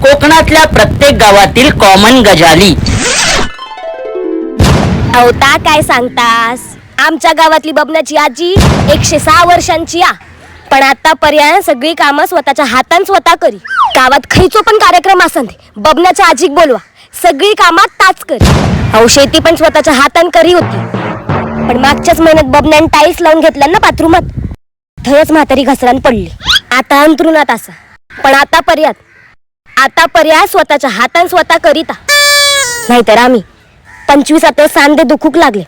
कोकणातल्या प्रत्येक गावातील कॉमन गजाली. अवता काय सांगतास, आमच्या गावातली बबनाची आजी 106 वर्षांची आ, पण आता पर्याय सगळी कामं स्वतःच्या हातान स्वतः करी. गावात खयचो पण कार्यक्रम असन बबनाच्या आजीक बोलवा, सगळी कामात ताच करी. अहो शेती पण स्वतःच्या हातान करी होती, पण मागच्याच महिन्यात बबन्यान टाईल्स लावून घेतल्या ना बाथरूमात, थंयच म्हातारी घसरान पडली. आता अंथरुणात असा, पण आता पर्याय आता पर्याय स्वतःच्या हातान स्वतः करीता. नाहीतर आम्ही 25 आता सांधे दुखूक लागले.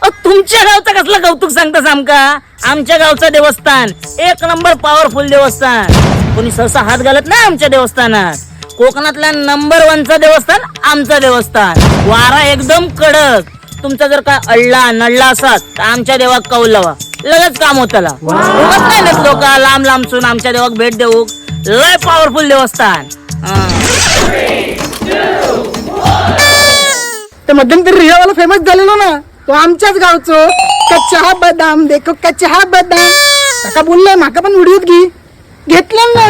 अ, तुमच्या गावचं कसलं कौतुक सांगतास आमका? आमच्या गावचं देवस्थान एक नंबर पॉवरफुल देवस्थान. कोणी सहसा हात घालत नाही आमच्या देवस्थानात. कोकणातल्या नंबर वनचं देवस्थान आमचं देवस्थान. वारा एकदम कडक. तुमचा जर का अडला नडला असाल तर आमच्या देवाक कौल लावा, लगेच काम होतला. उगाच नाही ना लोक लांब लांबसून आमच्या देवाक भेट देऊ. लय पॉवरफुल देवस्थान हा. ते मध्यंतरी रियावाला फेमस झालेलो ना, तो आमच्याच गावचो. कच्चा बदाम देखो कच्चा बदाम, काका बोललोय माका पण व्हिडिओत घे, घेतलं ना.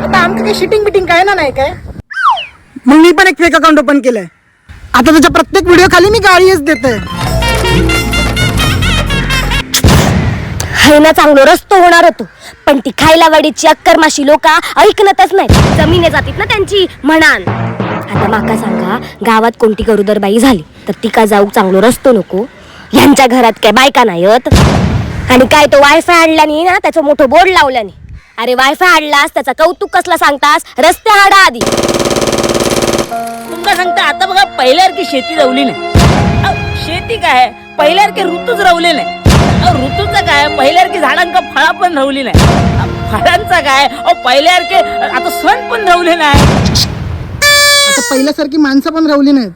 आता आमचं काही शूटिंग बिटिंग काय ना नाही काय. मग मी पण एक फेक अकाउंट ओपन केलंय. आता त्याच्या प्रत्येक व्हिडिओ खाली मी गाळीच देते. हाय ना चांगलो रस्तो होणार होतो, पण ती खायला वाडीची अक्कर माशी लोका ऐकणतच नाही. जमिने जातीत ना त्यांची म्हणान. आता माका सांगा, गावात कोणती गरोदर बाई झाली तर तिका जाऊक चांगलो रस्तो नको? ह्यांच्या घरात काय बायका नाहीत? आणि काय तो वायफाय आणला नाही ना, त्याचं मोठं बोर्ड लावलं नाही. अरे वायफाय आणलास त्याचा कौतुक कसला सांगतास, रस्ते हाडा आधी. तुमका सांगता आता बघा, पहिल्यासारखी शेती रवली नाही. अहो, शेती काय, पहिल्यासारखे ऋतूच रवले नाही. अहो, ऋतूचं काय, पहिल्यासारखी झाडांका फळा पण रवली नाही. अहो, फळांचा काय, अहो पहिल्यासारखे आता सण पण रवले नाही. आता पहिल्यासारखी माणसं पण रावली नाहीत.